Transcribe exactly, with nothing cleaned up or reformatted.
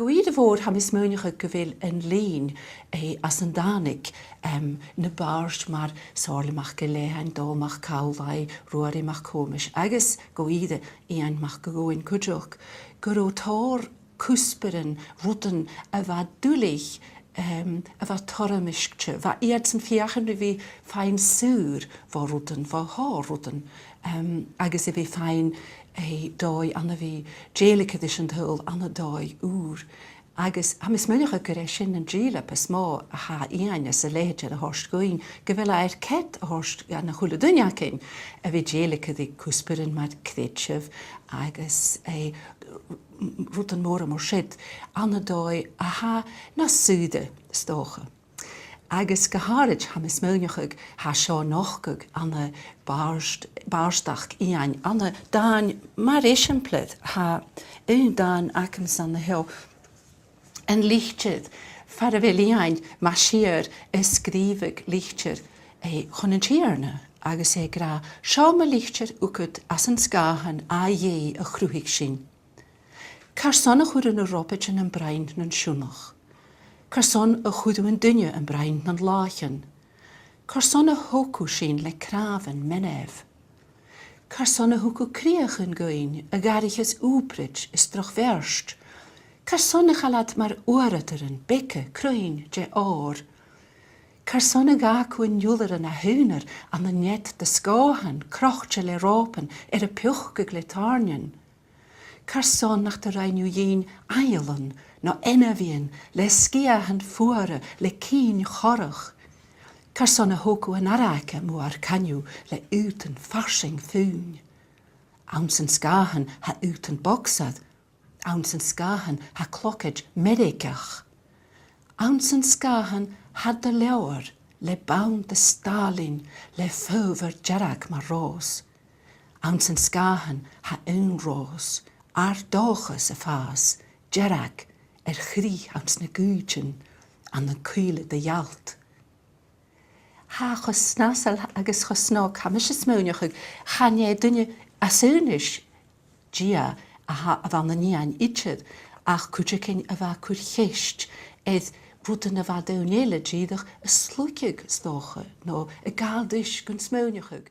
Gu ìre mhòr tha mi a' smaoineachadh gu bheil an linn, eh, às an tàinig, em, na bàird mar Somhairle MacGill-Eain, Dòmhnall MacAmhlaigh, Ruairidh MacThòmais agus gu ìre Iain Mac a' Ghobhainn cuideachd, gun robh tòrr cuspairean, rudan a bha duilich, em, a bha toirmisgte. Bha iadsan a' feuchainn ri bhith a' faighinn saor bho rudan, bho thòrr rudan, em, agus a bhith a' faighinn, eh, dòigh ann a bhith a' dèiligeadh ris an t-saoghal ann an dòigh ùr. Agus tha mi a' smaoineachadh gur e sin an dìleab as motha a tha Iain is a leithid air a thoirt dhuinn, gu bheil e air cead a thoirt dhan a h-uile duine againn a bhith a' dèiligeadh ri cuspairean mar creideamh agus, eh, rudan mòra mar siud, ann an dòigh a tha nas saoire, is dòcha. Agus gu h-àraid, tha mi a' smaoineachadh, tha seo a' nochdadh ann am bàrd-, bàrdachd Iain, ann an dàn mar eisimpleir, tha aon dàn agamsa an seo, An Litir, far a bheil Iain mas fhìor a' sgrìobhadh litir, eh, chun an Tighearna, agus e ag ràdh, "Seo mo litir thugad às an sgàthan, à Dhè a chruthaich sinn." Carson a chuireadh na robaidean am broinn nan sionnach? Carson a chuireadh an duine am broinn nan làithean? Carson a thogadh sinn le cnàmhan meanbh? Carson a thogadh crìochan dhuinn a dh'fhairicheas ùpraid is droch bheairt? Carson a chaill iad mar uaireadairean beaga cruinn de òr? Carson a dh'fhàg thu an iolaire na h-aonar ann an nead de sgàthan crochte le ròpan air a piogadh le tàirnean? Carson nach do rinn thu dhinn ainglean no ainmhidhean le sgiathan fuara le cinn chorrach? Carson a thogadh an fhairge mu ar coinneamh le aodann farsaing fuinn? Anns an sgàthan tha aodann bogsair, anns an sgàthan tha clogaid meirgeach. Anns an sgàthan tha do leabhar le bonn de stàilinn le faobhar dearg mar ròs. Anns an sgàthan tha aon ròs, ar dòchas a' fàs, dearg, air chrith anns na gaoidean, ann an cuibhle do ghealt. Tha e cho snasail agus cho snog, tha mise a' smaoineachadh, chan e duine às aonais Dia a tha, a bh' ann an Iain idir, ach cuideigin a bha a' cur cheist air rudan a bha daoine eile dìreach a' slugadh, is dòcha, no a' gabhail ris gun smaoineachadh.